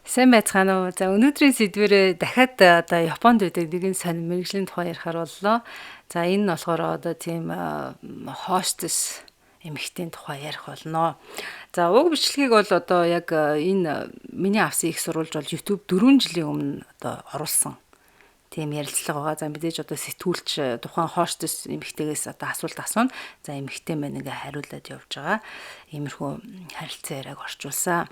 Сайн байцгаана уу? За, өнөөдрийн сэдвэрээ дахиад одоо Японд байдаг нэгэн сонин мэргэжлийн тухай ярихаар боллоо. За, энэ нь болохоор одоо тийм хостес эмэгтэйн тухай ярих болно. За, уг бичлэгийг бол одоо яг энэ миний авсан их сурвалж бол YouTube 4 жилийн өмнө одоо оруулсан тийм ярилцлага байгаа. За, мэдээж одоо сэтгүүлч тухайн хостес эмэгтэйгээс одоо асуулт асууна. За, эмэгтэй маань ингээ хариулаад явж байгаа. Иймэрхүү харилцан яриаг орчуулсан.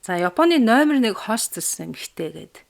За, Японы номер 1 хостес эмэгтэй гээд.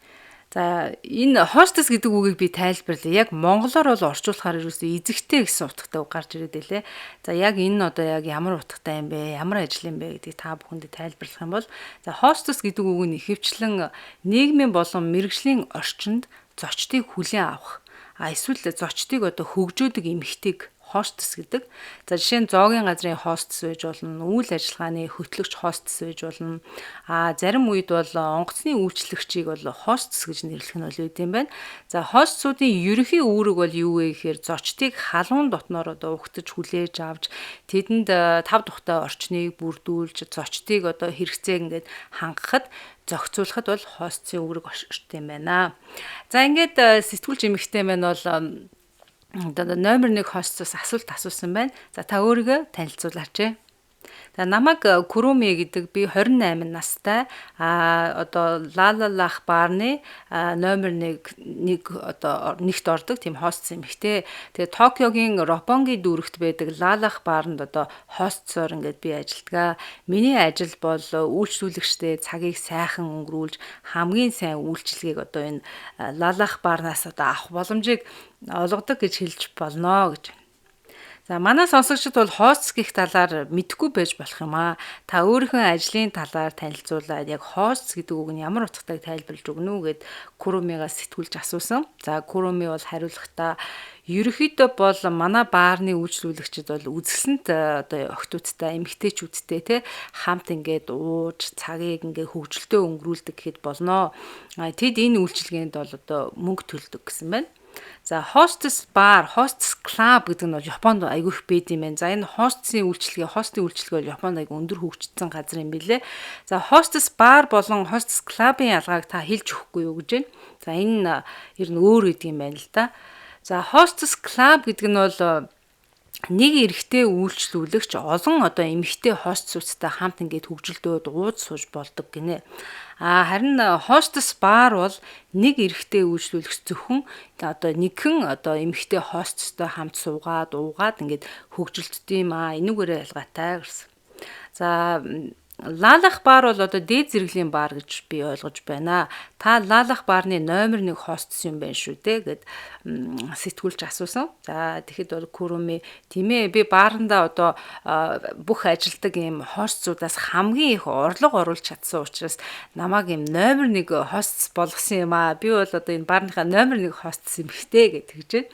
За, энэ хостес гэдэг үгийг би тайлбарлая. Яг монголоор бол орчуулахаар ерөөсөө эзэгтэй гэсэн утгатай үг гарч ирээд байлээ. За, яг энэ нь одоо яг ямар утгатай юм бэ? Ямар ажил юм бэ гэдгийг та бүхэндээ тайлбарлах юм бол, за, хостес гэдэг үг нь ихэвчлэн нийгмийн болон мэргэжлийн орчинд зочдыг хүлээн авах, а эсвэл зочдыг одоо хөгжөөдөг эмэгтэйг хостес гэдэг. За, жишээ нь зоогийн газрын хостес байж болно, үйл ажиллагааны хөтлөгч хостес байж болно. А зарим үед бол онгоцны үйлчлэгчийг бол хостес гэж нэрлэх нь бол үүд юм байна. За, хостсуудын ерөнхий үүрэг бол юу вэ гэхээр зочдыг халуун дотноор одоо угтаж хүлээж авч, тэдэнд тав тухтай орчныг бүрдүүлж, зочдыг одоо хэрэгцээг ингээд хангахад, зохицуулахад бол хостсын үүрэг оршдог юм байна. За, ингээд сэтгүүлч эмэгтэй маань бол одоо номер 1 хостос асуулт асуусан байна. За, та өөрийгөө танилцуулаач. За, намайг Куруми гэдэг, би 28 настай, а одоо Лалалах барны номер 1 одоо нэгт ордог тийм хостес эмэгтэй. Тэгээ Токиогийн Роппонги дүүрэгт байдаг Лалах барнд одоо хостсоор ингээд би ажилладаг. Миний ажил бол үйлчлүүлэгчтэй цагийг сайхан өнгөрүүлж, хамгийн сайн үйлчилгээг одоо энэ Лалах барнаас одоо авах боломжийг олгодог гэж хэлж болно гэж. За, манай сонсогчид бол хостес гэх талаар мэдэхгүй байж болох юм аа. Та өөрийнхөө ажлын талаар танилцуулаад, яг хостес гэдэг үг нь ямар утгатайг тайлбарлаж өгнө үү гэд Курумигаас сэтгүүлж асуусан. За, Куруми бол хариулахдаа ерөнхийдөө бол манай баарны үйлчлүүлэгчид бол үзэсгэлэнт одоо охидуудтай, эмэгтэйчүүдтэй те хамт ингээд ууж, цагийг ингээд хөгжилтэй өнгөрүүлдэг гэхэд болно. Тэд энэ үйлчилгээнд бол одоо мөнгө төлдөг гэсэн байна. За, hostess bar, hostess club гэдэг нь бол Японд айгүй их байд юм байна. За, энэ хостесийн үйлчилгээ, хостын үйлчилгээ бол Японд айгүй өндөр хөгжсөн газар юм билэ. За, hostess bar болон hostess club-ын ялгааг та хэлж өгөхгүй юу гэж байна. За, энэ ер нь өөр гэдэг юм байна л да. За, hostess club гэдэг нь бол нэг эрэгтэй үйлчлүүлэгч олон одоо эмэгтэй хостсуудтай хамт ингээд хөгжилдөөд ууж сууж болдог гинэ. А харин hostess bar бол нэг эрэгтэй үйлчлүүлэгч зөвхөн одоо нэгхэн одоо эмэгтэй хостестой хамт суугаад, уугаад ингээд хөгжилддөг юм аа. Энүүгээрээ ялгаатай гэсэн. За, Лалах бар бол одоо дээд зэрэглэлийн бар гэж би ойлгож байна. Та Лалах барны номер 1 хостес юм байна шүү дээ гэд сэтгүүлч асуусан. За, тэгэхэд бол Куруми тийм ээ, би баарандаа одоо бүх ажилдаг ийм хостсуудаас хамгийн их орлого оруулж чадсан учраас намайг ийм номер 1 хостес болгосон юм аа. Би бол одоо энэ баарныхаа номер 1 хостес юм хтэй гэж тэгж байна.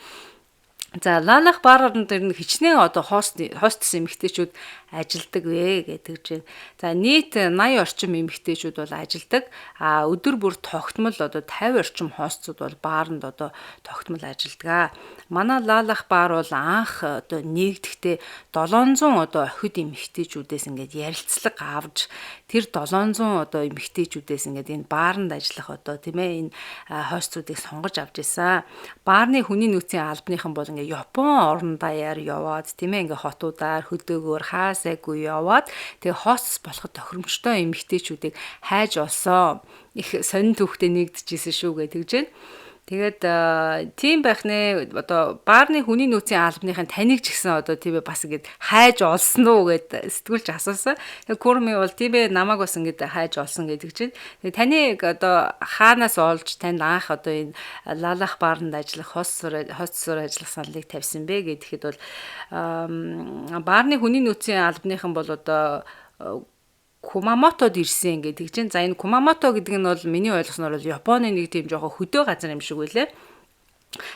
За, Лалах баранд ер нь хичнээн одоо хостес эмэгтэйчүүд ажилдаг вэ гэдэг чинь. За, нийт 80 орчим эмэгтэйчүүд бол ажилдаг. А өдөр бүр тогтмол одоо 50 орчим хостсууд бол бааранд одоо тогтмол ажилдаг. Манай Лалах бар бол анх одоо нэгдэхдээ 700 одоо охид эмэгтэйчүүдээс ингээд ярилцлага авч, тэр 700 одоо эмэгтэйчүүдээс ингээд энэ бааранд ажиллах одоо тийм ээ энэ хостсуудыг сонгож авч ирсэн. Баарны хүний нөөцийн албаныхан бол ингээд Япон орон даяар яваад, тийм ээ, ингээд хотуудаар хөдөөгөөр хаасайгүй яваад, тэгээ хостес болоход тохиромжтой эмэгтэйчүүдийг хайж олсон. Их сонин түүхтэй нэгдэжсэн шүү гэж тэгж байна. Тэгээд тийм байх нэ, одоо баарны хүний нөөцийн албаныхын таныг ч гэсэн одоо тийм ээ бас ингээд хайж олсон уу гэд сэтгүүлч асуусан. Тэгээд Курми бол тийм ээ, намайг бас ингээд хайж олсон гэдэг чинь. Тэгээд таныг одоо хаанаас олж танд анх одоо энэ Лалах баарнд ажиллах хостсоор ажиллах саналыг тавьсан бэ гэхэд бол баарны хүний нөөцийн албаныхан бол одоо Кумамотод ирсэн гэдэг чинь. За, энэ Кумамото гэдэг нь бол миний ойлгосноор бол Японы нэг тийм жоохон хөдөө газар юм шиг үлээ.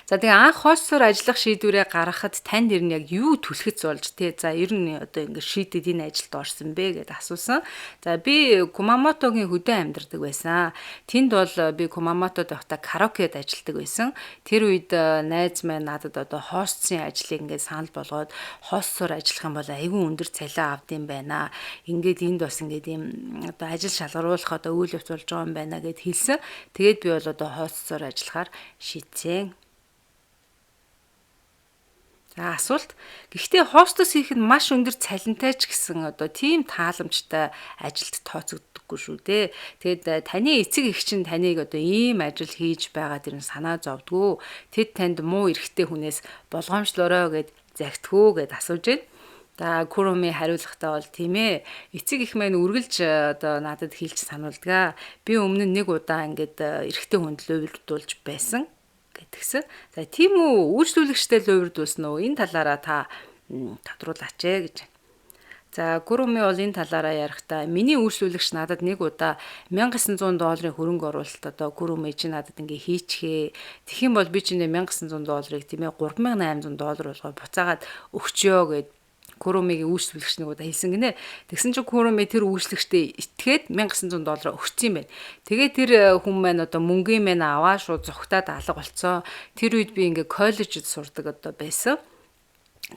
За тэгээ анх хостсоор ажиллах шийдвэрээ гаргахад танд ер нь яг юу түлхэц болж те, за ер нь одоо ингэ шийдэд энэ ажилд орсон бэ гэдээ асуусан. За би Кумамотогийн хөдөө амьдардаг байсан. Тэнд бол би Кумамотод байхдаа караокед ажилладаг байсан. Тэр үед найз маань надад одоо хостсын ажлыг ингээд санал болгоод хостсоор ажиллах юм бол айгүй өндөр цалин авд юм байна. Ингээд энд бас ингээд ийм одоо ажил шалгаруулах одоо үйл явц болж байгаа юм байна гэд хэлсэн. Тэгээд би бол одоо хостсоор ажиллахаар шийдсэн. За асуулт. Гэхдээ хостес хийх нь маш өндөр цалинтай ч гэсэн одоо тийм тааламжтай ажилд тооцогддоггүй шүү дээ. Тэгээд таны эцэг эх чинь таныг одоо ийм ажил хийж байгаа дэр нь санаа зовдгоо. Тэд танд муу эрхтэй хүнээс болгоомжлоорой гэд загтгүү гэд асууж байна. За Куруми хариулахдаа бол тийм ээ. Эцэг эх маань үргэлж одоо надад хэлж сануулдаг. Би өмнө нь нэг удаа ингээд эрхтэй хүнд луйвардуулж байсан гэтгсэн. За тийм үү, үйлчлүүлэгчтэй луйвардуулсан уу? Энэ талаараа та тодруулаач ээ гэж. За Куруми бол энэ талаараа ярихдаа миний үйлчлүүлэгч надад нэг удаа 1900 долларын хөрөнгө оруулалт одоо Куруми чи надад ингээ хийчихээ. Тэгэх юм бол би чинээ 1900 долларыг тийм ээ 3800 доллар болгоо буцаагаад өгчөө гэд Курумигийн үйлчлүүлэгч нэг удаа хэлсэн гинэ. Тэгсэн чинь Куруми тэр үйлчлэгчтэй итгээд 1900 доллараа өгсөн юм байна. Тэгээ тэр хүн маань одоо мөнгөний мэн аваа шууд зүхтаад алга болцсон. Тэр үед би ингээ коллежид сурдаг одоо байсан.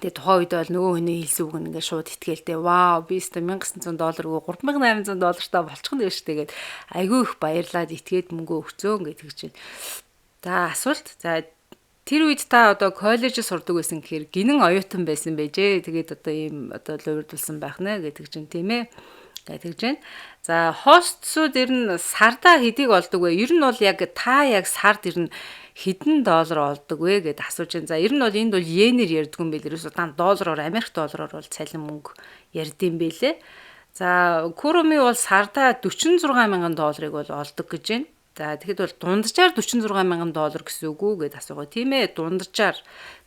Тэгээ тухайн үед бол нөгөө хүний хэлсэн үг нь ингээ шууд итгэлтэй. Вау, би өстө 1900 доллар үгүй 3800 доллартай болчихно гэж тэгээд айгүй их баярлаад итгээд мөнгөө өгцөө ингээ тэгж байна. За асуулт. За тэр үед та одоо коллежид сурдаг байсан гэхээр гинэн оюутан байсан байжээ. Тэгээд одоо ийм одоо луйвардуулсан байх нэ гэдэг чинь тийм ээ. Тэгж байна. За хостсууд ер нь сардаа хэдийг олдог вэ? Ер нь бол яг та яг сард ер нь хэдэн доллар олдог вэ гэд асууж байна. За ер нь бол энд бол йенээр ярьдаг юм байл. Ерөөсөө дан доллараар Америк доллараар бол цалин мөнгө ярьд юм бэлээ. За Куруми бол сардаа 46 мянган долларыг бол олдог гэж байна. За тэгэхэд бол дунджаар 46 мянган доллар гэсэн үг үү гэд асуугаа. Тийм ээ, дунджаар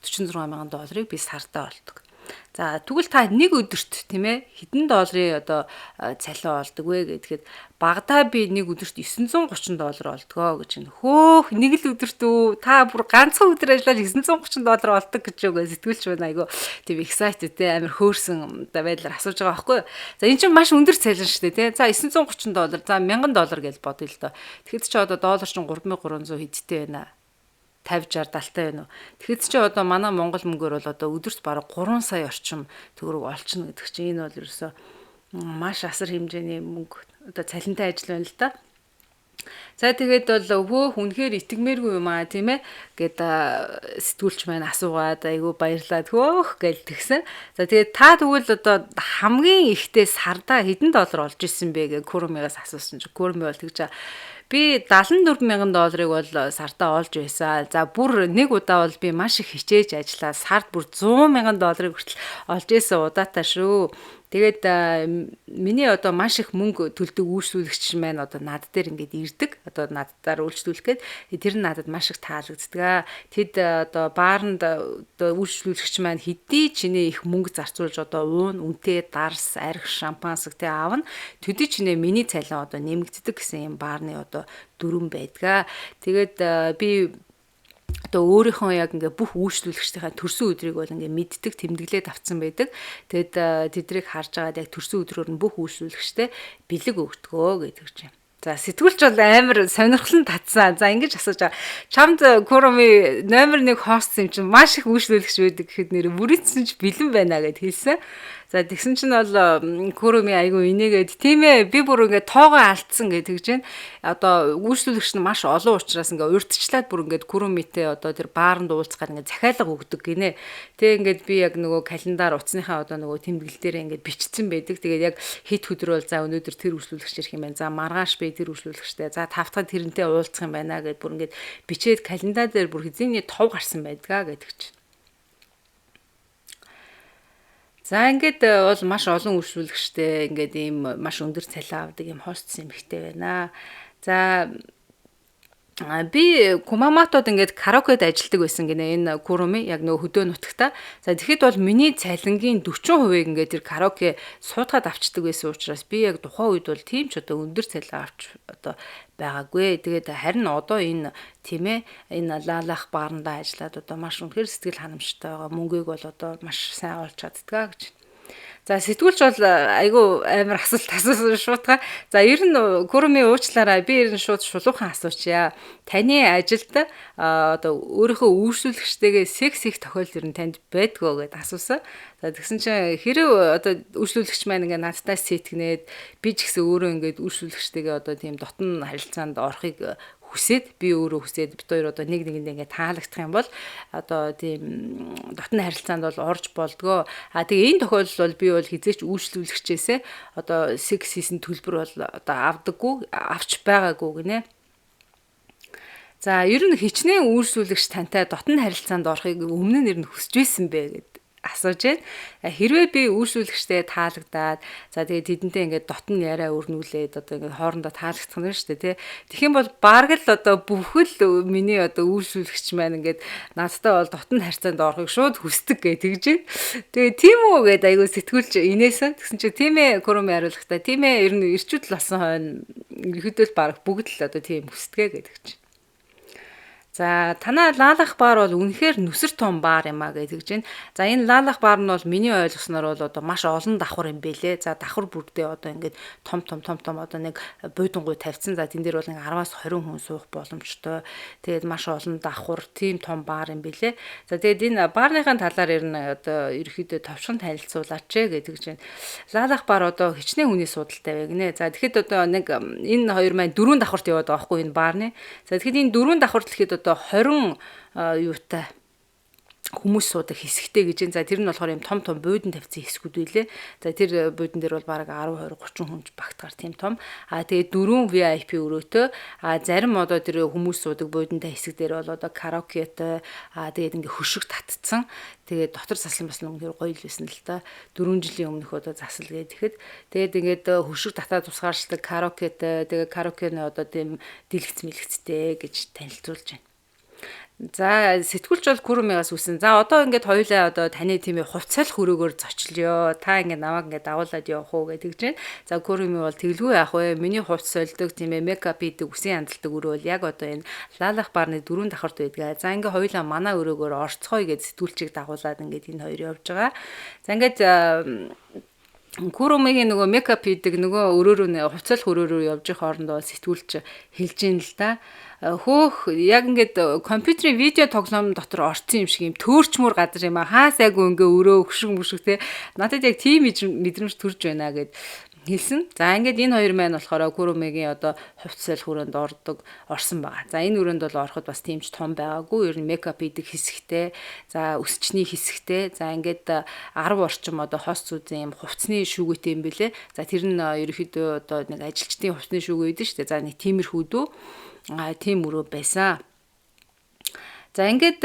46 мянган долларыг би сардаа олдог. За тэгвэл та нэг өдөрт тийм ээ хэдэн долларын одоо цалин олдог вэ гэхэд багадаа би нэг өдөрт 930 доллар олдгоо гэж байна. Хөөх нэг л өдөрт үү? Та бүр ганцхан өдөр ажиллаад 930 доллар олдог гэж юу гэж сэтгүүлч байна айгу. Тийм excited те амар хөөрсөн одоо байдлаар асууж байгаа байхгүй юу? За энэ чинь маш өндөр цалин шүү дээ те. За 930 доллар, за 1000 доллар гэж бодъё л доо. Тэгэхэд чи одоо доллар чинь 3300 хэдтэй байна. 50 60 70 байна уу. Тэгэхэд чи одоо манай Монгол мөнгөөр бол одоо өдөрт бараг 3 сая орчим төгрөг олчихно гэдэг чинь энэ бол ерөөсөө маш асар хэмжээний мөнгө одоо цалинтай ажил байна л да. За тэгээд бол хөөх үнэхээр итгэмээргүй юм аа тийм ээ гэд сэтгүүлч маань асуугаад айгүй баярлаад хөөх гэл тэгсэн. За тэгээд та тэгвэл одоо хамгийн ихтэй сардаа хэдэн доллар олж исэн бэ гэж Курумигаас асуусан чинь Куруми бол тэгж би 74 мянган долларыг бол сардаа олж байсан. За бүр нэг удаа бол би маш их хичээж ажиллаа. Сард бүр 100 мянган долларыг хүртэл олж исэн удаатай шүү. Тэгээд миний одоо маш их мөнгө төлдөг үйлчлүүлэгч маань одоо над дээр ингээд ирдэг. Одоо наддаар үйлчлүүлэх гээд тэр нь надад маш их таалагддаг. Тэд одоо бааранд одоо үйлчлүүлэгч маань хэдий чинээ их мөнгө зарцуулж одоо уун үнэтэй дарс, арх, шампанск тэ аавна. Төдий чинээ миний цалин одоо нэмэгддэг гэсэн юм баарны одоо дүрэн байдгаа. Тэгээд би одоо өөрийнхөө яг ингээ бүх үйлчлүүлэгчдийнхээ төрсөн өдрийг бол ингээ мэддэг, тэмдэглээд авцсан байдаг. Тэгэд тэдрийг харж агаад яг төрсөн өдрөөр нь бүх үйлчлүүлэгчтэй бэлэг өгдгөө гэдэг чинь. За сэтгүүлч бол амар сонирхол нь татсан. За ингэж асууж байгаа. Чамд Куруми номер 1 хост юм чинь маш их үйлчлүүлэгч байдаг гэхэд нэр бүрийдсэн ч бэлэн байна гэд хэлсэн. За тэгсэн чинь бол Куруми айгүй инээгээд тийм ээ би бүр ингээд тоогоо алдсан гэж тэгж байна. Одоо үйлчлүүлэгч нь маш олон учраас ингээд урьдчилаад бүр ингээд Курумитэй одоо тэр бааранд уулзахаар ингээд захиалга өгдөг гинэ. Тэг ингээд би яг нөгөө календар утасныхаа одоо нөгөө тэмдэглэл дээр ингээд бичсэн байдаг. Тэгээд яг хэд өдөр бол за өнөөдөр тэр үйлчлүүлэгч ирэх юм байна. За маргааш би тэр үйлчлүүлэгчтэй. За тав дахь тэрнтэй уулзах юм байна гэд бүр ингээд бичээд календар дээр бүр хэзээний тов гарсан байдгаа гэдэг чинь. За ингээд бол маш олон үйлчлүүлэгчтэй ингээд ийм маш өндөр цалин авдаг ийм хостс эмэгтэй байна. За Би Кумаматод ингээд караокед ажилладаг байсан гинэ энэ Куруми яг нөгөө хөдөө нутагта. За тэгэхэд бол миний цалингийн 40% ингээд тэр караоке суудгаад авчдаг байсан учраас би яг тухайн үед бол тийм ч одоо өндөр цалин авч одоо байгаагүй. Тэгээд харин одоо энэ тийм энэ лалах баарандаа ажиллаад одоо маш үнэхээр сэтгэл ханамжтай байгаа. Мөнгийг бол одоо маш сайн олж чаддгаа гэж. За сэтгүүлч бол айгүй амар асуулт асуусан шуутга. За ер нь Куруми уучлаарай, би ер нь шууд шулуухан асуучъя. Таны ажилд одоо өөрийнхөө үйлчлүүлэгчтэйгээ секс хийх тохиолдол ер нь танд байдгүй гэдээ асуусан. За тэгсэн чинь хэрэг одоо үйлчлүүлэгч маань ингээ надтай сэтгэнээд би ч гэсэн өөрөө ингээд үйлчлүүлэгчтэйгээ одоо тийм дотн харилцаанд орохыг хүсээд би өөрөө хүсээд бид хоёр одоо нэг нэгэндээ ингээд таалагдах юм бол одоо тийм дотны харилцаанд бол орж болдгоо. А тэгээ энэ тохиолдолд бол би бол хизээч үйлчлүүлэгчээсээ одоо секс хийсэн төлбөр бол одоо авдаггүй, авч байгаагүй гинэ. За ер нь хичнээн үйлчлүүлэгч тантай дотны харилцаанд орохыг өмнө нь ер нь хүсэж байсан бэ гэд асууж байна. Хэрвээ би үйлчлүүлэгчтэй таалагдаад за тэгээд тэдэнтэй ингээд дотн яриа өрнүүлээд одоо ингээд хоорондоо таалагдах нь шүү дээ тий. Тэгэх юм бол бараг л одоо бүхэл миний одоо үйлчлүүлэгч маань ингээд надтай бол дотн харьцаанд орохыг шууд хүсдэг гэж тэгж байна. Тэгээ тийм үү гэд айгуу сэтгүүлч инээсэн. Тэгсэн чинь тийм ээ Куруми хариулахдаа тийм ээ ер нь ирчүүд л болсон хойно ерөөдөө л бараг бүгд л одоо тийм хүсдэг гэдэг чинь. За танаа лалах бар бол үнэхээр нүсэр том бар юм а гэж тэгж байна. За энэ лалах бар нь бол миний ойлгосноор бол одоо маш олон давхар юм бэлээ. За давхар бүрдээ одоо ингээд том том том том одоо нэг буудангүй тавьсан. За тэн дээр бол нэг 10-аас 20 хүн суух боломжтой. Тэгээд маш олон давхар тийм том бар юм бэлээ. За тэгээд энэ баарныхаа талаар ер нь одоо ерөөхдөө товчхон танилцуулаач ээ гэж тэгж байна. Лалах бар одоо хичнээн хүний судалтай вэ гинэ. За тэгэхэд одоо нэг энэ хоёр маань дөрвөн давхарт яваад байгаа байхгүй энэ баарны. За тэгэхэд энэ дөрвөн давхарт гэхэд одоо 20 юутай хүмүүс суудаг хэсэгтэй гэж. За тэр нь болохоор юм том том буудан тавьсан хэсгүүд байлээ. За тэр буудан дээр бол бараг 10 20 30 хүн багтгаар тийм том. А тэгээд дөрвөн VIP өрөөтэй. А зарим одоо тэр хүмүүс суудаг буудантай хэсэг дээр бол одоо караокетай. А тэгээд ингээ хөшиг татцсан. Тэгээд дотор заслан бас үнэхээр гоё л байсан л та. 4 жилийн өмнөх одоо засал гээд тэгэхэд тэгээд ингээд хөшиг татаа тусгаарчдаг караокетай. Тэгээд караокены одоо тийм дэлгэц мэлгэцтэй гэж танилцуулж байна. За сэтгүүлч бол Курумигаас үсэн. За одоо ингээд хоёулаа одоо таны тийм хувцалх өрөөгөр зочлё. Та ингээд намайг ингээд дагуулад явах уу гэж тэгж байна. За Куруми бол тэглгүй яах вэ? Миний хувц сольдог тийм мейкап хийдэг, үсийн хандалдаг өрөө бол яг одоо энэ лалах барны дөрвөн давхарт байдаг. За ингээд хоёулаа манай өрөөгөр орцгоё гэж сэтгүүлчийг дагуулад ингээд энэ хоёр явж байгаа. За ингээд Курумигийн нөгөө мейкап хийдэг нөгөө өрөөрөө хувцалх өрөөрөө явж их хоорондоо сэтгүүлч хэлж ийн л да. Хөөх яг ингээд компьютерийн видео тоглоом дотор орсон юм шиг юм төөрчмөр газар юм а хаа сайгүй ингээ өрөө хөшиг мөшиг те надад яг тийм мэдрэмж төрж байна гэд хэлсэн. За ингээд энэ хоёр маань болохоор Курумигийн одоо хувцас солих өрөөнд ордог орсон байгаа. За энэ өрөөнд бол ороход бас тийм ч том байгаагүй. Ер нь мейкап хийдэг хэсэгтэй. За өсчний хэсэгтэй. За ингээд 10 орчим одоо хос зүйн юм хувцсны шүүгээтэй юм бэлээ. За тэр нь ерөнхийдөө одоо нэг ажилчдын хувцсны шүүгээ өгдөн шүү дээ. За нэг тиймэрхүү дүү. А тийм өрөө байсан. За ингээд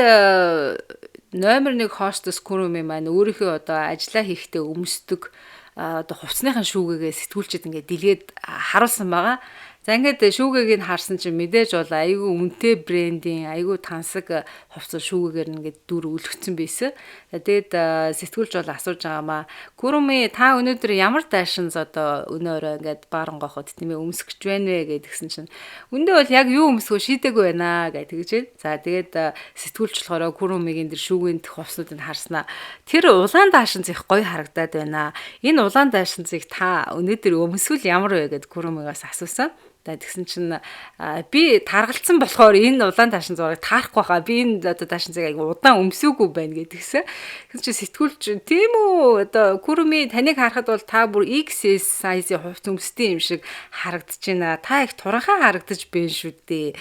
номер 1 хостес Куруми маань өөрийнхөө одоо ажиллаа хийхдээ өмсдөг одоо хувцсныхын шүүгээгээ сэтгүүлчид ингээд дэлгээд харуулсан байгаа. За ингээд шүүгээг нь харсан чинь мэдээж бол айгүй үнэтэй брендийн айгүй тансаг хувцас шүүгээгээр ингээд дүр үлгцэн байсан. Тэгээд сэтгүүлч бол асууж байгаамаа. Куруми та өнөөдөр ямар дайшинз одоо өнөөрөө ингээд бааран гоохот тийм ээ өмсөх гэж байна вэ гэдгсэн чинь үндэ бол яг юу өмсгөө шийдээгүй байна гэж тэгж байна. За тэгээд сэтгүүлч болохоор Курумигийн тэр шүүгийн хувцснуудыг харснаа тэр улаан даашинз их гоё харагдаад байна. Энэ улаан даашинзыг та өнөөдөр өмсвөл ямар вэ гэд Курумигаас асуусан. За тэгсэн чинь би таргалцсан болохоор энэ улаан таашин зургийг таарахгүй хаа. Би энэ одоо таашин зургийг айгу удаан өмсөөгүй байна гэдгсэн. Тэгсэн чинь сэтгүүлч тийм үү одоо Куруми таныг харахад бол та бүр XS size-ийн хувц өмсдөг юм шиг харагдаж байна. Та их туранхай харагдаж байна шүү дээ.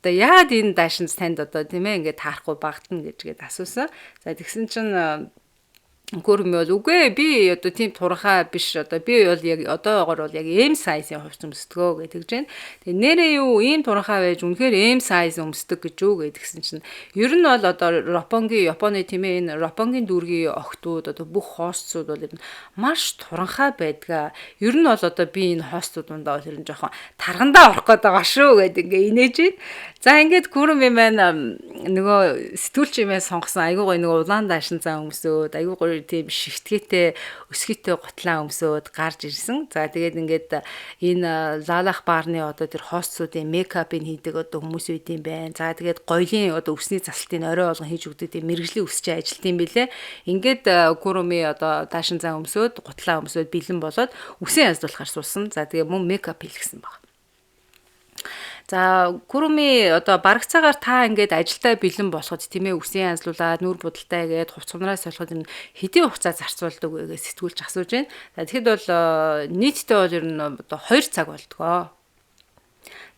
Одоо яагаад энэ даашинз танд одоо тийм ээ ингээд таарахгүй багтана гэж гээд асуусан. За тэгсэн чинь Курми бол үгүй би одоо тийм туранхай биш, одоо би бол яг одоогор бол яг M size-ийн хувцас өмсдгөө гэж тэгж байна. Тэгээ нэрээ юу ийм туранхай байж үнэхээр M size өмсдөг гэж үү гэдгсэн чинь ер нь бол одоо Роппонги Японы тийм ээ энэ Роппонгийн дүүргийн охтууд одоо бүх хостсууд бол ер нь маш туранхай байдгаа. Ер нь бол одоо би энэ хостууд дундаа бол ер нь жоохон таргандаа орох гээд байгаа шүү гэд ингээ инээж байна. За ингээд Курми маань нөгөө сэтгүүлч юм сонгосон айгуу гоё нөгөө улаан даашин зан өмсөөд айгуу гоё тийм шигтгээтэй өсгийтэй гутлаа өмсөөд гарч ирсэн. За тэгээд ингээд энэ лалах баарны одоо тэр хостсуудын мейкапыг хийдэг одоо хүмүүс үйд юм байна. За тэгээд гоёлын одоо үсний засалтыг орой болгон хийж өгдөг тийм мэрэгжлийн үсчээ ажилт юм билэ. Ингээд Куруми одоо даашин зан өмсөөд гутлаа өмсөөд бэлэн болоод үсээ янзлуулахар суусан. За тэгээд мөн мейкап хийлгсэн баг. За Куруми одоо барагцаагаар та ингээд ажилдаа бэлэн болоход тийм ээ үсээ янзлуулаад нүүр будалтай гээд хувц сунраа солиход энэ хэдийн хугацаа зарцуулдаг вэ гэж сэтгүүлч асууж байна. За тэгэхэд бол нийтдээ бол ер нь одоо 2 цаг болдгоо.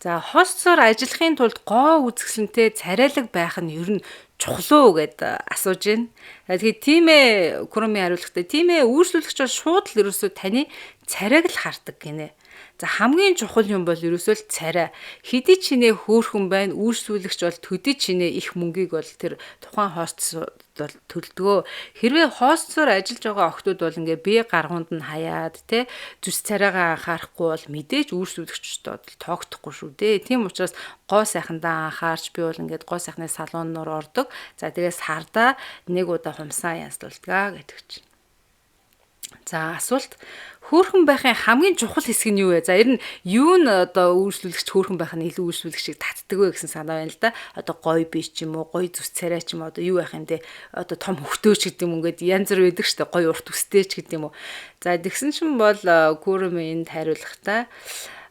За хостсоор ажиллахын тулд гоо үзэсгэлэнтэй царайлаг байх нь ер нь чухал уу гэд асууж байна. Тэгэхээр тийм ээ Куруми хариулахдаа тийм ээ үйлчлүүлэгч бол шууд л ерөөсөө таны царайг л хардаг гинэ. За хамгийн чухал юм бол ерөөсөө л царай. Хэдий чинээ хөөрхөн байна, үйлчлүүлэгч бол төдий чинээ их мөнгийг бол тэр тухайн хостс бол төлдгөө. Хэрвээ хостсоор ажиллаж байгаа охтууд бол ингээ бие гаргуунд нь хаяад те зүс царайгаа анхаарахгүй бол мэдээж үйлчлүүлэгчд бол тоогдохгүй шүү дээ. Тийм учраас гоо сайхандаа анхаарч би бол ингээд гоо сайхны салонноор ордог. За тэгээ сардаа нэг удаа хумсаа янзлуулдаг гэдэг чинь. За асуулт хөөрхөн байхын хамгийн чухал хэсэг нь юу вэ? За ер нь юу нь одоо үйлчлүүлэгч хөөрхөн байх нь илүү үйлчлүүлэгчийг татдаг вэ гэсэн санаа байна л да. Одоо гоё бие ч юм уу, гоё зүс царай ч юм уу, одоо юу байх юм те. Одоо том хөвтөөч гэдэг юм ингээд янз бүр байдаг шүү дээ. Гоё урт үстэй ч гэдэг юм уу. За тэгсэн чинь бол Куруми энд хариулахдаа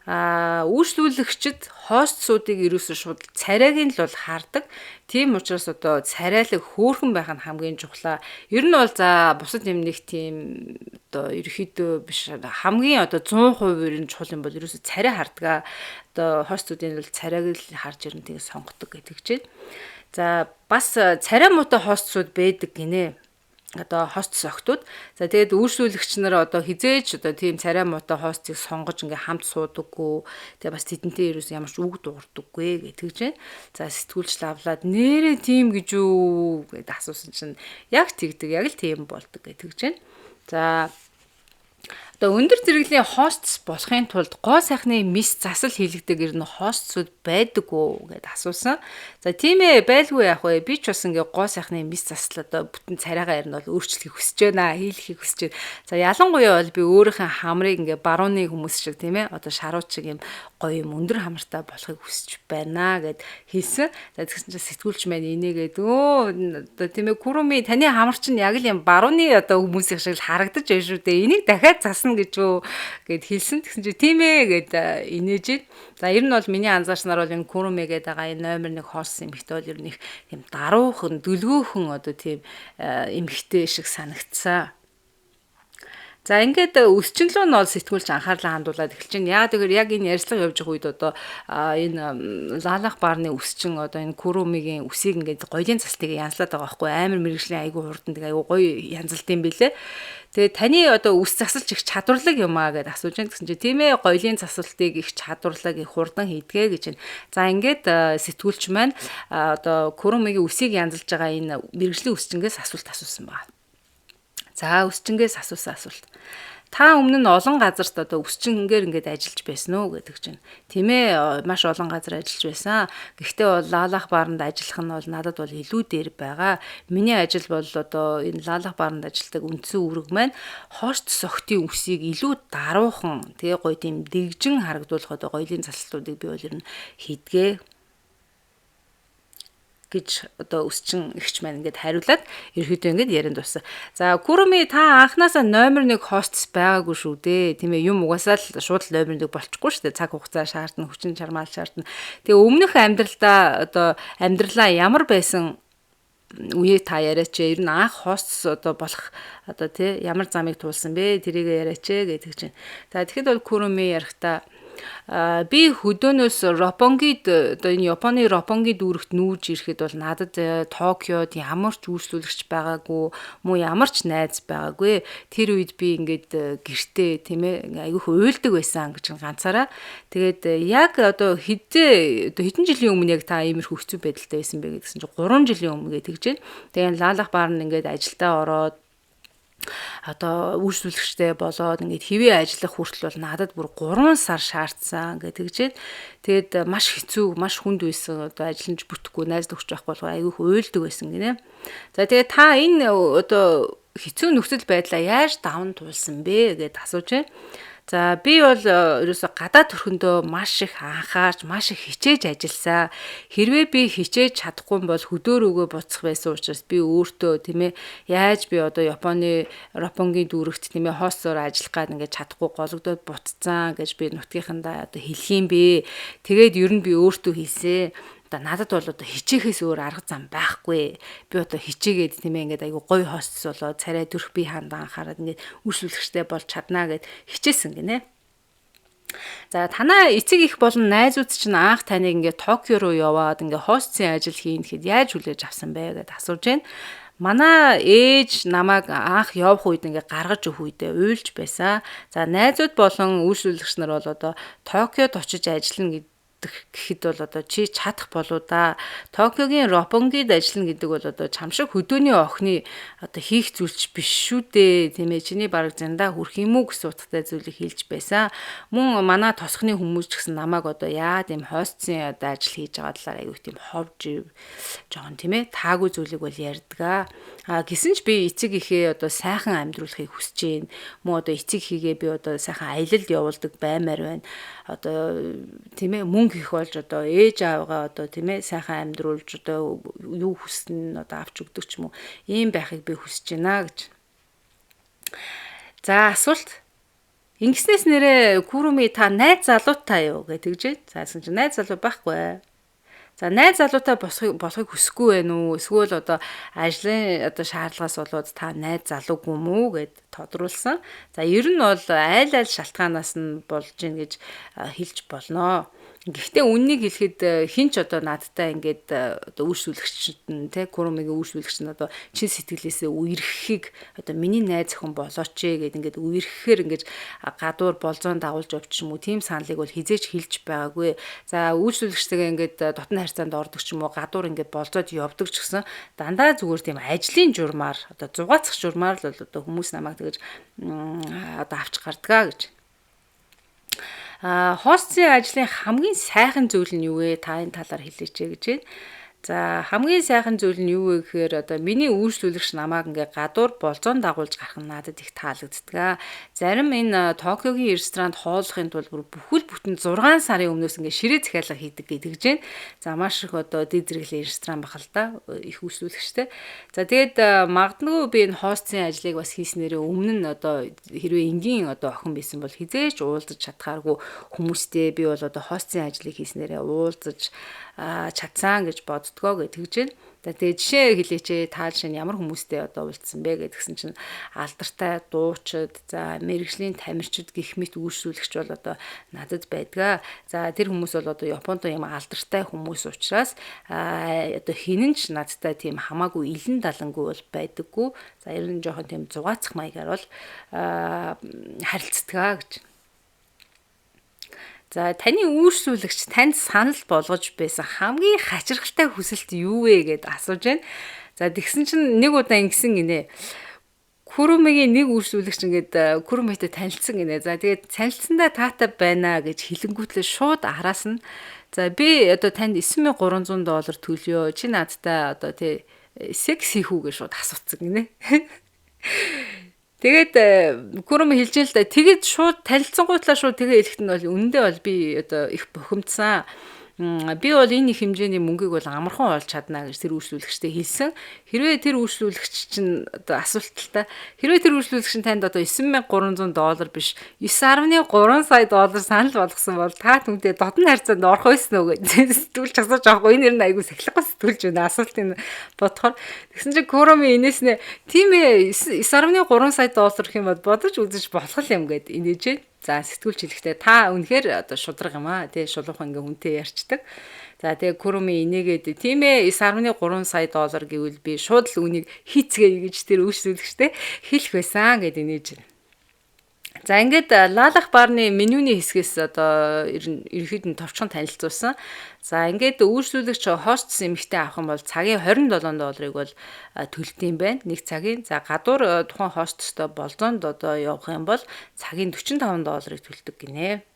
үйлчлүүлэгчд хостсуудыг ерөөсөө шууд царайг нь л бол хардаг. Тийм учраас одоо царайлаг хөөрхөн байх нь хамгийн чухлаа. Ер нь бол за бусад юм нэг тийм одоо ерөөхдөө биш хамгийн одоо 100% ер нь чухал юм бол ерөөсөө царай хардгаа. Одоо хостуудын бол царайг л харж ер нь тийм сонгодог гэдэг чинь. За бас царай муутай хостсууд байдаг гинэ. Одоо хостс охтууд. За тэгээд үйлчлүүлэгч нар одоо хизээж одоо тийм царай муутай хостыг сонгож ингээ хамт суудаггүй. Тэгээ бас тэдэнтэй ерөөс ямар ч үг дуугардаггүй гэдэг чинь. За сэтгүүлч лавлаад нэрээ тийм гэж үү гэд асуусан чинь яг тэгдэг, яг л тийм болдог гэдэг чинь. За одоо өндөр зэрэглэлийн хостс болохын тулд гоо сайхны мис засал хийлэгдэг ер нь хостсууд байдаг уу гэд асуусан. За тийм ээ байлгүй яах вэ? Би ч бас ингээ гоо сайхны мис засал одоо бүтэн царайгаа ер нь бол өөрчлөхийг хүсэж байна, хийлэхийг хүсэж байна. За ялангуяа бол би өөрийнхөө хамрыг ингээ барууны хүмүүс шиг тийм ээ одоо шарууд шиг юм гоё юм өндөр хамартай болохыг хүсэж байна гэд хэлсэн. За тэгсэн чинь сэтгүүлч маань инээгээд өө одоо тийм ээ Куруми таны хамар чинь яг л юм барууны одоо хүмүүсийн шиг л харагдаж байна шүү дээ. Энийг дахиад засна гэж үү гэд хэлсэн. Тэгсэн чинь тийм ээ гэд инээж байна. За ер нь бол миний анзаарснаар бол энэ Куруми гэдэг байгаа энэ номер 1 хоос эмэгтэй бол ер нь их тийм даруухан, дүлгөөхөн одоо тийм эмэгтэй шиг санагдсан. За ингээд өсчнлөө нь бол сэтгүүлч анхаарлаа хандуулад эхэлж байна. Яагаад гэвэл яг энэ ярьцлага явж байгаа үед одоо энэ лалах баарны өсчин одоо энэ Курумигийн үсийг ингээд гоёлын залтыг янзлаад байгаа байхгүй амар мэрэгжлийн айгуу хурдан тэг айгуу гоё янзалт юм билэ. Тэгээ таны одоо үс засалч их чадварлаг юм аа гэд асууж байна. Тэгсэн чинь тийм ээ гоёлын засалтыг их чадварлаг их хурдан хийдгээ гэж байна. За ингээд сэтгүүлч маань одоо Курумигийн үсийг янзалж байгаа энэ мэрэгжлийн өсчингээс асуулт асуусан байна. За өсчингээс асуусан асуулт. Та өмнө нь олон газарт одоо өсчингээр ингээд ажиллаж байсан уу гэдэг чинь. Тийм ээ маш олон газар ажиллаж байсан. Гэхдээ бол лалах бааранд ажиллах нь бол надад бол илүү дээр байгаа. Миний ажил бол одоо энэ лалах бааранд ажилладаг үндсэн үүрэг маань хост согтын үсийг илүү даруухан тэгээ гоё тийм дэгжин харагдуулах одоо гоёлын засалтуудыг би бол ер нь хийдгээ гэж одоо өсчин эгч маань ингээд хариулаад ерөөдөө ингээд ярианд дууссан. За Куруми та анханасаа номер 1 хостс байгаагүй шүү дээ. Тийм ээ юм угаасаа л шууд л номер 1 болчихгүй шүү дээ. Цаг хугацаа шаардна, хүчин чармаал шаардна. Тэгээ өмнөх амьдралдаа одоо амьдралаа ямар байсан үеийг та яриач. Ер нь анх хостс одоо болох одоо тий ямар замыг туулсан бэ? Тэрийг яриач гэдэг чинь. За тэгэхэд бол Куруми ярихдаа Би хөдөөнөөс Роппонгид, одоо энэ Японы Роппонги дүүрэгт нүүж ирэхэд бол надад Токиод ямар ч үйлчлүүлэгч байгаагүй, муу ямар ч найз байгаагүй. Тэр үед би ингээд гэртээ, тийм ээ, айгүйх уйлдаг байсан гэж ганцаараа. Тэгээд яг одоо хэдэн одоо хэдэн жилийн өмнө яг та иймэрхүү хэцүү байдалтай байсан бэ гэсэн чинь 3 жилийн өмнө гэж тэгж байна. Тэгээд Лалах бар нь ингээд ажилдаа ороод одоо үйлчлүүлэгчтэй болоод ингээд хэвээ ажиллах хүртэл бол надад бүр 3 сар шаардсан гэж тэгжээд, тэгээд маш хэцүү, маш хүнд байсан. Одоо ажиллаж бүтэхгүй, найз нөхч байхгүй болохоор айгүйх уйлдаг байсан гинэ. За, тэгээд та энэ одоо хэцүү нөхцөл байдлаа яаж даван туулсан бэ гэдээ асууж байна. За, би бол ерөөсө гадаад төрхөндөө маш их анхаарч, маш их хичээж ажилласан. Хэрвээ би хичээж чадахгүй бол хөдөө рүүгээ буцах байсан учраас би өөртөө, тийм ээ, яаж би одоо Японы Роппонгийн дүүрэгт, тийм ээ, хостоор ажиллах гад ингээд чадахгүй гологдоод буцсан гэж би нутгийнхандаа одоо хэлэх юм бэ. Тэгээд ер нь би өөртөө хэлсэн, одоо надад бол одоо хичээхээс өөр арга зам байхгүй. Би одоо хичээгээд, тийм ээ, ингээд айгу гоё хостс болоод царай төрх би хандаа анхаарад ингээд үйлчлүүлэгчтэй болж чаднаа гэд хичээсэн гинэ. За, танаа эцэг их болон найзууд чинь анх таныг ингээд Токио руу яваад ингээд хостсын ажил хийн гэхэд яаж хүлээж авсан бэ гэдээ асууж байна. Манай ээж намайг анх явах үед, ингээд гаргаж өгөх үедээ уйлж байсан. За, найзууд болон үйлчлүүлэгч нар бол одоо Токиод очиж ажиллана гэхэд бол одоо чи чадах болоо да. Токиогийн Роппонгид ажиллана гэдэг бол одоо чам шиг хөдөөний охины одоо хийх зүйлч биш шүү дээ. Тийм ээ, чиний бараг зандаа хүрх юм уу гэсэн утгатай зүйлийг хэлж байсан. Мөн манай тосхны хүмүүс ч гэсэн намайг одоо яад юм хойцсон одоо ажил хийж байгаа талаар аюу тийм ховж жоохон, тийм ээ, таагүй зүйлийг бол ярьдаг. А гисэн ч би эцэг ихээ одоо сайхан амьдруулахыг хүсэж байна. Мөн одоо эцэг хийгээ би одоо сайхан аялалд явуулдаг баймаар байна. Одоо, тийм ээ, мөнгө их болж одоо ээж аавгаа одоо, тийм ээ, сайхан амьдруулж, одоо юу хүснэ нь одоо авч өгдөг ч юм уу. Ийм байхыг би хүсэж байна гэж. За, асуулт. Ингэснээс нэрээ Куруми та найз залуутай юу гэж тэгжээ. За, гэсэн чинь найз залуу байхгүй. За, найз залуутай болохыг хүсэхгүй байх уу? Эсвэл одоо ажлын одоо шаардлагаас болоод та найз залуугүй юм уу гэд тодруулсан. За, ер нь бол айл айл шалтгаанаас нь болж гин гэж хэлж болно. Гэхдээ үннийг хэлэхэд хэн ч одоо надтай ингээд одоо үйлчлүүлэгчд нь те, Курумигийн үйлчлүүлэгч нь одоо чин сэтгэлээсээ үерхэхийг, одоо миний найз охин болооч ээ гэд ингээд үерхэхээр ингээд гадуур болзоон дагуулж явчих юм уу, тийм саналыг бол хизээч хэлж байгаагүй. За, үйлчлүүлэгчтэйгээ ингээд дотны харьцаанд ордог ч юм уу, гадуур ингээд болзоод явдаг ч гэсэн дандаа зүгээр тийм ажлын журмаар, одоо зугаацах журмаар л одоо хүмүүс намайг тэгэж одоо авч гардгаа гэж. А хостын ажлын хамгийн сайхан зүйл нь юу вэ? Та энэ талаар хэлээч гэж байна. За, хамгийн сайхан зүйл нь юу вэ гэхээр одоо миний үйлчлүүлэгч намайг ингээ гадуур болзоон дагуулж гарах нь надад их таалагддаг. Зарим энэ Токиогийн ресторанд хооллохын тулд бүр бүхэл бүтэн 6 сарын өмнөөс ингээ ширээ захиалга хийдэг гэдэг чинь. За, маш их одоо дэд зэрэглэлийн ресторан бах л да, их үйлчлүүлэгчтэй. За, тэгээд магадгүй би энэ хостын ажлыг бас хийснээрээ өмнө нь одоо хэрвээ энгийн одоо охин байсан бол хизээч уулзаж чадхааргүй хүмүүстэй би бол одоо хостын ажлыг хийснээрээ уулзаж чадсан гэж боддгоо гэж тэгж байна. За, тэгээ жишээ хэлээч ээ, та жишээ нь ямар хүмүүстэй одоо уулзсан бэ гэдгсэн чинь алдартай дуучид, за, мэрэгжлийн тамирчид гих мэт үйлчлүүлэгч бол одоо надад байдгаа. За, тэр хүмүүс бол одоо Японд юм алдартай хүмүүс учраас одоо хинэн ч надтай тийм хамаагүй илэн далангүй бол байдаггүй. За, ер нь жоохон тийм зугаацах маягаар бол харилцдаг гэж. За, таны үйлчлүүлэгч танд санал болгож байсан хамгийн хачирхалтай хүсэлт юу вэ гэд асууж байна. За, тэгсэн чинь нэг удаа ингэсэн гинэ. Курумигийн нэг үйлчлүүлэгч ингээд Курумитэй танилцсан гинэ. За, тэгээд танилцсандаа таатай байна гэж хэлэнгүүтлээ шууд араас нь за, би одоо танд 9300 доллар төлөё. Чи надтай одоо тий секс хийх үү гэж шууд асууцсан гинэ. Тэгээд Куруми хэлж л да. Тэгээд шууд танилцсангуутлаа шууд тэгээ хэлэхэд нь бол үнэндээ бол би одоо их бухимдсан. Би бол энэ их хэмжээний мөнгийг бол амархан олж чадна гэж тэр үйлчлүүлэгчтэй хэлсэн. Хэрвээ тэр үйлчлүүлэгч чинь одоо асуулталтай. Хэрвээ тэр үйлчлүүлэгч нь танд одоо 9300 доллар биш, 9.3 сая доллар санал болгосон бол та түүнтэй дотн харьцаанд орох байсан уу гэж сэтгүүлч асууж байгаа хгүй. Энэ нэр нь айгүй сахилгагүй сэтгүүлж байна асуултыг бодохоор. Тэгсэн чинь Куроми инээснэ, тийм ээ, 9.3 сая доллар гэх юм бол бодож үзэж болох юм гэд инээж. За сэтгүүлч хэлэхдээ та үнэхээр одоо шударга юм аа. Тэ шулуухан ингээ хүнтэй ярьцдаг. За тэгээ Куруми инээгээд тийм ээ 9.3 сая доллар гэвэл би шууд л үнийг хийцгээе гэж тэр үйлчлүүлэгчтэй хэлэх байсан гэд инээж. За ингээд Лалах барны менюний хэсгээс одоо ерөнхийд нь товчхон танилцуулсан. За ингээд үйлчлүүлэгч хостс эмэгтэй авах юм бол цагийн 27 долларыг бол төлдөг юм байна. Нэг цагийн. За гадуур тухайн хостстой болзоонд одоо явах юм бол цагийн 45 долларыг төлдөг гинэ.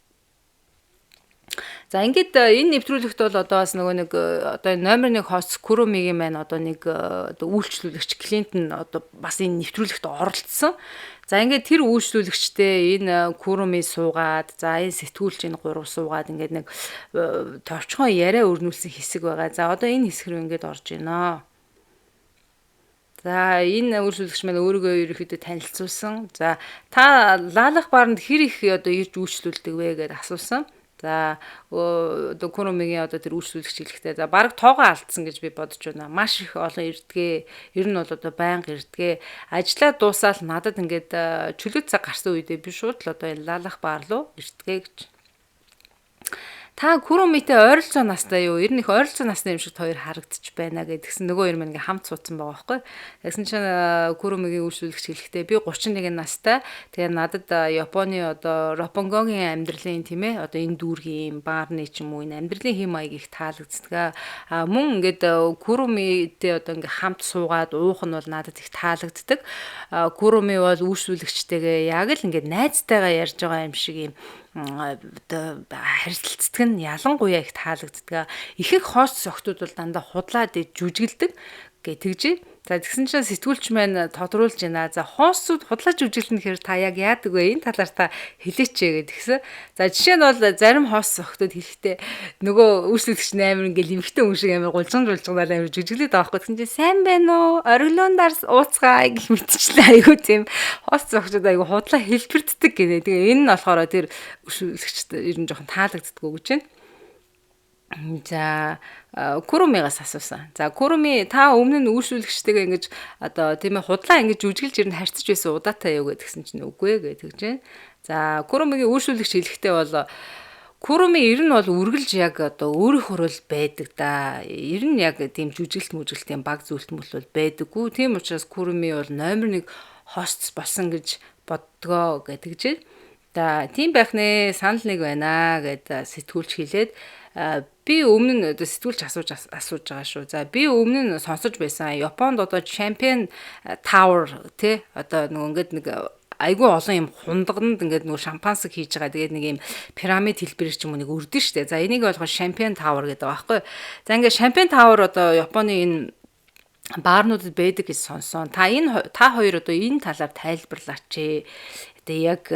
За ингээд энэ нэвтрүүлэгт бол одоо бас нөгөө нэг одоо номер 1 хост Курумигийн маань одоо нэг одоо үйлчлүүлэгч Клинтон одоо бас энэ нэвтрүүлэгт оролцсон. За ингээд тэр үйлчлүүлэгчтэй энэ Куруми суугаад за энэ сэтгүүлч энэ гурав суугаад ингээд нэг товчхон яриа өрнүүлсэн хэсэг байгаа. За одоо энэ хэсэг рүү ингээд орж байна. За энэ үйлчлүүлэгч маань өөрийгөө ерөнхийдөө танилцуулсан. За та Лалах баранд хэр их одоо ирж үйлчлүүлдэг вэ гэдээ асуусан. За одоо Курумигийн одоо тэр үйлчлүүлэгч хэлэхдээ за бараг тоогоо алдсан гэж би бодож байна. Маш их олон ирдгээ. Ер нь бол одоо байнга ирдгээ. Ажлаа дуусаал надад ингээд чөлөө цаг гарсан үедээ би шууд л одоо энэ Лалах бар руу ирдгээ гэж. Та Курумитэй ойролцоо настай юу? Ер нь их ойролцоо насны юм шиг хоёр харагдчих байна гэдгсэн. Нөгөө хоёр маань ингээ хамт суудсан байгаа байхгүй. Тэгсэн чинь Курумигийн үйлчлүүлэгч хэлэхдээ би 31 настай. Тэгээ надад Японы одоо Роппонгогийн амьдралын тийм ээ одоо энэ дүүргийн баарны ч юм уу энэ амьдралын хэм маяг их таалагддаг. А мөн ингээд Курумитэй одоо ингээ хамт суугаад уух нь бол надад их таалагддаг. Куруми бол үйлчлүүлэгчтэйгээ яг л ингээд найзтайгаа ярьж байгаа юм шиг юм одоо харилцдаг нь ялангуяа их таалагддаг. Ихэнх хост согтууд бол дандаа худлаад жүжиглдэг гэж тэгж. За тэгсэн чинь сэтгүүлч маань тодруулж байна. За хоосууд худлаа жүжиглэнэ гэхээр та яг яадаг вэ? Энэ талаар та хэлээч гэдэг тэгсэн. За жишээ нь бол зарим хоос согтууд хэлэхдээ нөгөө үйлчлүүлэгч нь амар ингээл эмхтэн хүн шиг амар гулжган жулжганаар амар жүжиглээд байгаа байхгүй. Тэгсэн чинь сайн байна уу? Ориглоон дарс ууцгаа гэх мэтчлээ айгуу тийм хоос согтууд айгуу худлаа хэлбэрддэг гинэ. Тэгээ энэ нь болохоор тэр үйлчлүүлэгчд ер нь жоохон таалагддаггүй гэж байна. За Курумигаас асуусан. За Куруми та өмнө нь үйлчлүүлэгчтэйгээ ингэж одоо тийм ээ худлаа ингэж жүжиглж ер нь харьцаж байсан удаатай юу гэдгсэн чинь үгүй ээ гэж байна. За Курумигийн үйлчлүүлэгч хэлэхдээ бол Куруми ер нь бол үргэлж яг одоо өөрийнхөө рол байдаг да. Ер нь яг тийм жүжиглэлт мүжиглэлтийн баг зүйлт мөл бол байдаггүй. Тийм учраас Куруми бол номер 1 хост болсон гэж боддгоо гэдэг чинь. За тийм байх нэ санал нэг байна гэд сэтгүүлч хэлээд би өмнө нь одоо сэтгүүлч асууж асууж байгаа шүү. За би өмнө нь сонсож байсан. Японд одоо Champion Tower тий одоо нөгөө ингээд нэг айгүй олон юм хундагнанд ингээд нөгөө шампанск хийж байгаа. Тэгээд нэг юм пирамид хэлбэрээр ч юм уу нэг өрдөн штэ. За энийг болохоор Champion Tower гэдэг байгаа байхгүй. За ингээд Champion Tower одоо Японы энэ баарнуудад байдаг гэж сонсон. Та энэ та хоёр одоо энэ талаар тайлбарлаач. Тэгээ яг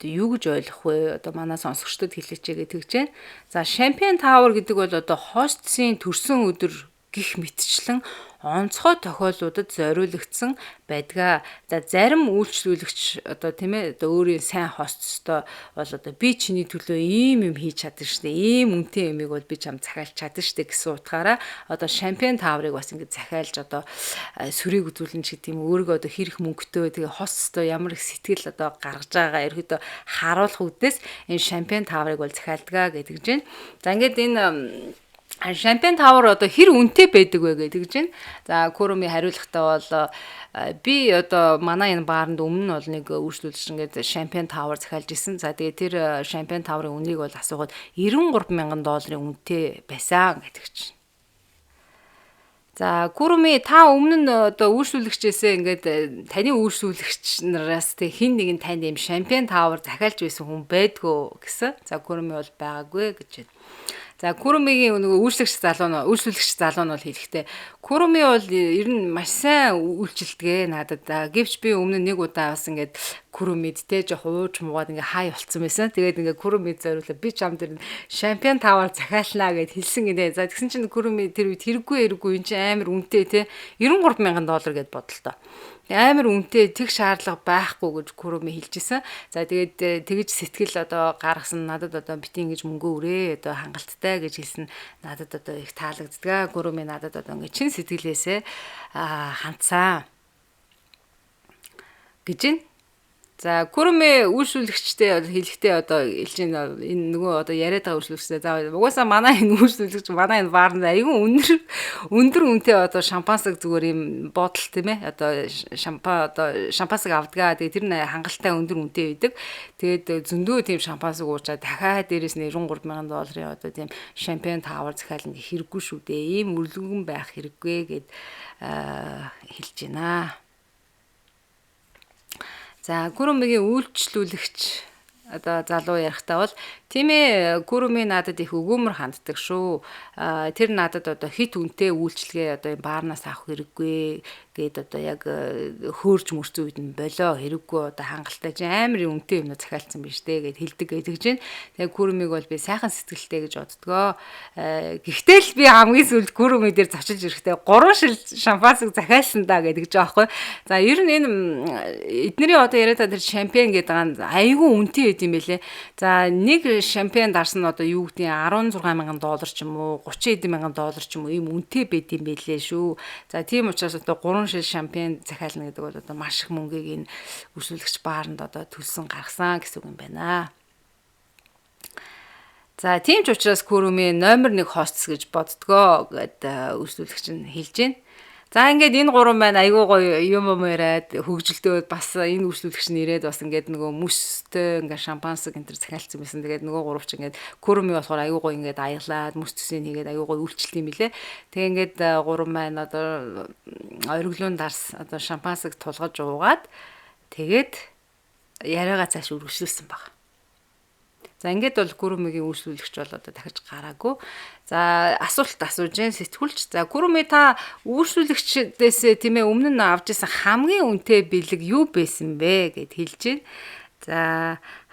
юу гэж ойлгох вэ? Одоо манай сонсогчдод хэлээч гэж тэгж байна. За Champion Tower гэдэг бол одоо хостсын төрсөн өдөр гих мэтчлэн онцгой тохиолдлуудад зориулагдсан байдгаа. За зарим үйлчлүүлэгч одоо тийм ээ одоо өөрийн сайн хостстой бол одоо би чиний төлөө ийм юм хийж чадсан шүү дээ. Ийм үнэтэй юмыг бол би чам захиалж чадсан шүү дээ гэсэн утгаараа одоо Champion Tower-ыг бас ингэж захиалж одоо сүрийг үзүүлнэ ч гэдэг юм өөрийгөө одоо хэрэг мөнгөтэй тэгээ хостстой ямар их сэтгэл одоо гаргаж байгаагаа ерөөдөө харуулах үүднээс энэ Champion Tower-ыг бол захиалдаг гэдэг чинь. За ингээд энэ Champagne Tower одоо хэр үнэтэй байдаг вэ гэдэг чинь. За Куруми хариулахдаа бол би одоо манай энэ бааранд өмнө нь бол нэг үйлчлүүлэгч ингээд Champagne Tower захиалж исэн. За тэгээ тэр Champagne Tower-ын үнийг бол асуухад 93 мянган долларын үнэтэй байсан гэдэг чинь. За Куруми та өмнө нь одоо үйлчлүүлэгчээсээ ингээд таны үйлчлүүлэгч нараас тэг хин нэгэн танд ийм Champagne Tower захиалж байсан хүн байдгүй гэсэн. За Куруми бол байгаагүй гэж. За Курумигийн нөгөө үйлчлэгч залуу нь үйлчлүүлэгч залуу нь бол хэлэхдээ Куруми бол ер нь маш сайн үйлчилдэг надад. Гэвч би өмнө нэг удаа бас ингээд Курумид те жоох ууж муугаад ингээ хай болцсон байсан. Тэгээд ингээ Курумид зориулаа би чам тэр Champagne Tower захиалнаа гэд хэлсэн гинэ. За тэгсэн чинь Куруми тэр үед хэрэггүй хэрэггүй эн чинь амар үнэтэй те 93 мянган доллар гэд бодлоо. Амар үнэтэй тэг шаардлага байхгүй гэж Куруми хэлжсэн. За тэгээд тэгж сэтгэл одоо гаргасан надад одоо бити ингэж мөнгө өрөө одоо хангалттай гэж хэлсэн надад одоо их таалагддаг. Куруми надад одоо ингэ чин сэтгэлээсээ хандсан гэж байна. За Куруми үйлчлүүлэгчтэй хэлэхдээ одоо хэлж энэ нөгөө одоо яриад байгаа үйлчлүүлэгчтэй за угаасаа манай энэ үйлчлүүлэгч манай энэ баарнд айгүй өндөр үнэтэй одоо шампансаг зүгээр юм бодол тийм ээ одоо шампансаг авдгаа. Тэгээ тэр нь хангалттай өндөр үнэтэй байдаг. Тэгээд зөндөө тийм шампансаг уучаа дахиад дээрэс нь 93,000 долларын одоо тийм шампан таавар захиална хэрэггүй шүү дээ. Ийм өрлөгөн байх хэрэггүй гэд хэлж байна. За Курумигийн үйлчлүүлэгч одоо залуу ярихдаа бол тийм ээ Куруми надад их өгөөмөр ханддаг шүү. Тэр надад одоо хит үнэтэй үйлчлэгээ одоо энэ баарнаас авах хэрэггүй гээд одоо яг хөөрж мөрцөн үед нь болоо хэрэггүй одоо хангалттай чи амар үнэтэй юм захиалцсан биш дээ гэд хэлдэг гэдэг чинь. Тэгээ Курумиг бол би сайхан сэтгэлтэй гэж боддгоо. Гэхдээ л би хамгийн сүүлд Куруми дээр зочилж ирэхдээ 3 шил шампансыг захиалсан да гэдэг ч аахгүй. За ер нь энэ эднэрийн одоо яриад байгаа тэр шампан гэдэг нь айгүй үнэтэй байд юм бэлээ. За нэг шампан дарсан нь одоо юу гэдгийг 16,000 доллар ч юм уу 30 хэдэн мянган доллар ч юм уу ийм үнэтэй байд юм бэлээ шүү. За тийм учраас одоо 3 шил шампан захиална гэдэг бол одоо маш их мөнгийг энэ үйлчлүүлэгч бааранд одоо төлсөн гаргасан гэсэн үг юм байна. За тийм ч учраас Куруми номер 1 хостс гэж боддгоо гэд үйлчлүүлэгч нь хэлж байна. За ингээд энэ гурван маань айгүй гоё юм яриад хөгжилдөөд бас энэ үйлчлүүлэгч нь ирээд бас ингээд нөгөө мөстэй ингээд шампансаг энэ төр захиалцсан байсан. Тэгээд нөгөө гурав ч ингээд Куруми болохоор айгүй гоё ингээд аяглаад мөс төсөө нэгээд айгүй гоё үйлчлэлт юм билэ. Тэгээ ингээд гурван маань одоо ориглоон дарс одоо шампансаг тулгаж уугаад тэгээд яриагаа цааш үргэлжлүүлсэн баг. За ингээд бол Курумигийн үйлчлүүлэгч бол одоо дахиж гараагүй. За асуулт асууж гэн сэтгүүлч. За Куруми та үйлчлүүлэгчдээс тийм ээ өмнө нь авч исэн хамгийн үнэтэй бэлэг юу байсан бэ гэд хэлж байна. За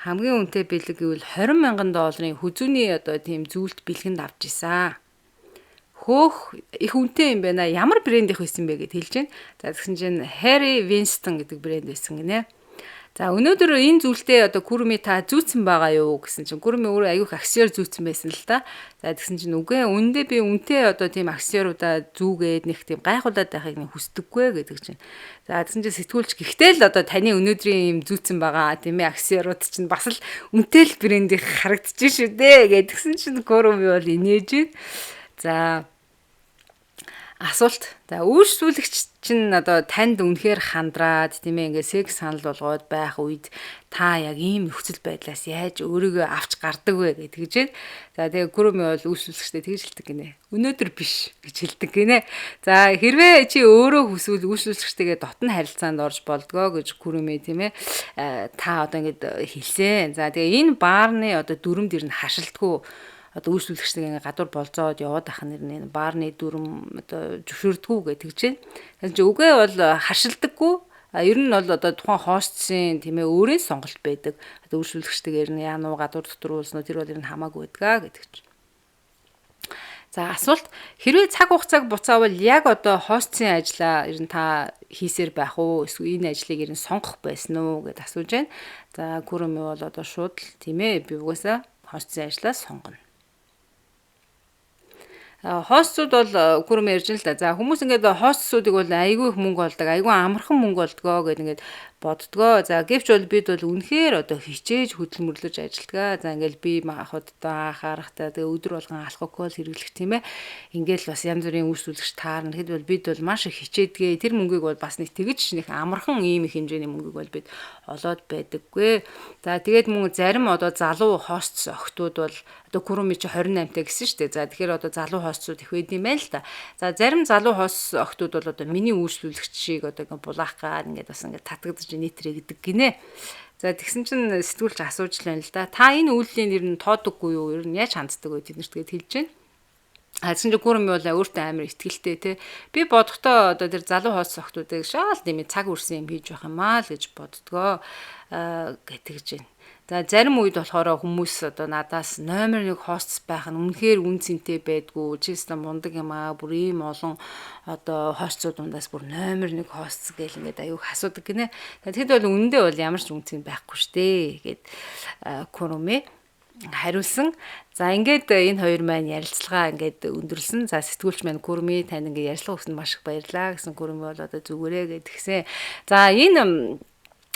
хамгийн үнэтэй бэлэг гэвэл 20,000 долларын хүзүүний одоо тийм зүйлт бэлгэнд авч исэн. Хөөх их үнэтэй юм байна. Ямар брэнд их байсан бэ гэд хэлж байна. За тэгсэн чинь Harry Winston гэдэг брэнд байсан гинэ. За өнөөдөр энэ зүйлтэй одоо Куруми та зүүцэн байгаа юу гэсэн чинь Куруми өөрөө аюух аксесуар зүүцэн байсан л та. За тэгсэн чинь үгүй үнэндээ би үнэтэй одоо тийм аксесуаруудаа зүүгээд нэг тийм гайхуулаад байхыг нэг хүсдэггүй гэдэг чинь. За тэгсэн чинь сэтгүүлч гэхдээ л одоо таны өнөөдрийн юм зүүцэн байгаа тийм ээ аксесуарууд чинь бас л үнэтэй л брендийг харагдчих шүү дээ гэдгсэн чинь Куруми бол инээж байна. За асуулт. За үйлчлүүлэгч чинь одоо танд үнэхээр хандраад тийм ээ ингээд секс санал болгоод байх үед та яг ийм нөхцөл байдлаас яаж өөрийгөө авч гардаг вэ гэж тэгж байна. За тэгээ Куруми бол үйлчлүүлэгчтэй тэгж хэлдэг гинэ. Өнөөдөр биш гэж хэлдэг гинэ. За хэрвээ чи өөрөө хүсвэл үйлчлүүлэгчтэйгээ дотн харилцаанд орж болдгоо гэж Куруми тийм ээ та одоо ингээд хэлсэн. За тэгээ энэ баарны одоо дүрм дэр нь хашилдгүй одоо үйлчлүүлэгчдэг ингээ гадуур болзоод яваад ах нэр нь баарны дүрм одоо зөвшөөрдгүү гэж тэгж байна. Тэгсэн чинь үгүй бол харшилдаггүй. Ер нь бол одоо тухайн хостсын тийм ээ өөрийн сонголт байдаг. Одоо үйлчлүүлэгчтэйгээр нь яа нуу гадуур дотор уулзна уу тэр бол ер нь хамаагүй байдгаа гэдэг чинь. За асуулт хэрвээ цаг хугацааг буцаавал яг одоо хостсын ажлаа ер нь та хийсээр байх уу эсвэл энэ ажлыг ер нь сонгох байсан уу гэд асууж байна. За Куруми бол одоо шууд л тийм ээ би угаасаа хостсын ажлаа сонгоно. Хостсууд бол Куруми ярьж л да. За хүмүүс ингээд хостсуудыг бол айгүй их мөнгө олдог, айгүй амархан мөнгө олдгоо гэд ингээд боддгоо. За гэвч бол бид бол үнэхээр одоо хичээж хөдөлмөрлөж ажилтгаа. За ингээл би махуудаа анхаарахтай тэгээ өдөр болгон алкогол хэрэглэх тийм ээ. Ингээл бас янз бүрийн үйлчлүүлэгч таарна. Тэгэхэд бол бид бол маш их хичээдгээ. Тэр мөнгийг бол бас нэг тэгж нэг амархан ийм их хэмжээний мөнгийг бол бид олоод байдаггүй. За тэгээд мөн зарим одоо залуу хостс охтууд бол одоо Куруми чи 28 та гэсэн шүү дээ. За тэгэхээр одоо залуу хостсууд их байд юм байна л та. За зарим залуу хост охтууд бол одоо миний үйлчлүүлэгч шиг одоо ингээ булаах гад ингээд бас ингээ татагдаж нийтрээ гэдэг гинэ. За тэгсэн чинь сэтгүүлч асууж л байна л да. Та энэ үйлдлийн нэр нь тоодоггүй юу? Ер нь яаж ханддаг вэ тэднэрт гээд хэлж байна. А тэгсэн чинь Куруми бол өөртөө амар ихтгэлтэй те. Би бодохдоо одоо тэр залуу хоос охтуудыг шаал тийм цаг үрсэн юм хийж байх юм аа л гэж боддгоо гэтгэж байна. За зарим үед болохоор хүмүүс одоо надаас номер 1 хостс байх нь үнэхээр үн цэнтэй байдгүй. Чи өстө мундаг юм аа. Бүр ийм олон одоо хостсууд дундаас бүр номер 1 хостс гэл ингээд аюух асуудаг гинэ. Тэгэхэд бол үнэндээ бол ямар ч үн цэн байхгүй штэ гэд Куруми хариулсан. За ингээд энэ хоёр маань ярилцлага ингээд өндөрлсөн. За сэтгүүлч маань Куруми тань ингээд ярилцлага өгсөнд маш их баярлалаа гэсэн Куруми бол одоо зүгээрээ гэдгсэн. За энэ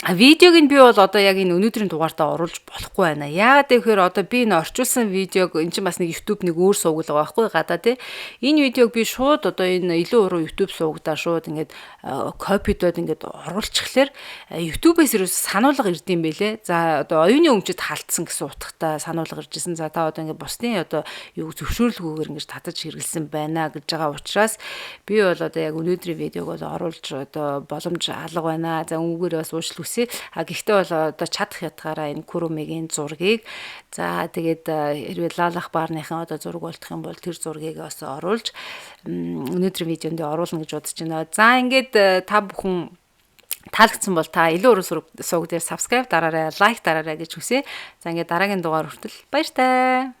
Видеог нь би бол одоо яг энэ өнөөдрийн дугаартаа оруулж болохгүй байна. Яагаад гэхээр одоо би энэ орчуулсан видеог эн чинь бас нэг YouTube нэг өөр суваг л байгаа байхгүй гадаа тий. Энэ видеог би шууд одоо энэ илүү уруу YouTube сувагдаа шууд ингээд copy-доод ингээд оруулчихлаар YouTube-ээс ерөөс сануулга ирд юм бэлээ. За одоо оюуны өмчөд халтсан гэсэн утгатай сануулга ирж исэн. За та одоо ингээд бусдын одоо юу зөвшөөрлгүйгээр ингээд татаж хэрэгэлсэн байна гэж байгаа учраас би бол одоо яг өнөөдрийн видеог бол оруулж одоо боломж алга байна. За үүгээр бас уучлал хүсье. А гэхдээ бол одоо чадах ятгаараа энэ Курумигийн зургийг за тэгээд хэрвээ Лалах баарныхан одоо зураг болдох юм бол тэр зургийг бас оруулж өнөөдрийн видеонд оруулна гэж бодож байна. За ингээд та бүхэн таалагдсан бол та илүү уран суваг дээр subscribe дараарай, like дараарай гэж хүсье. За ингээд дараагийн дугаар хүртэл баяртай.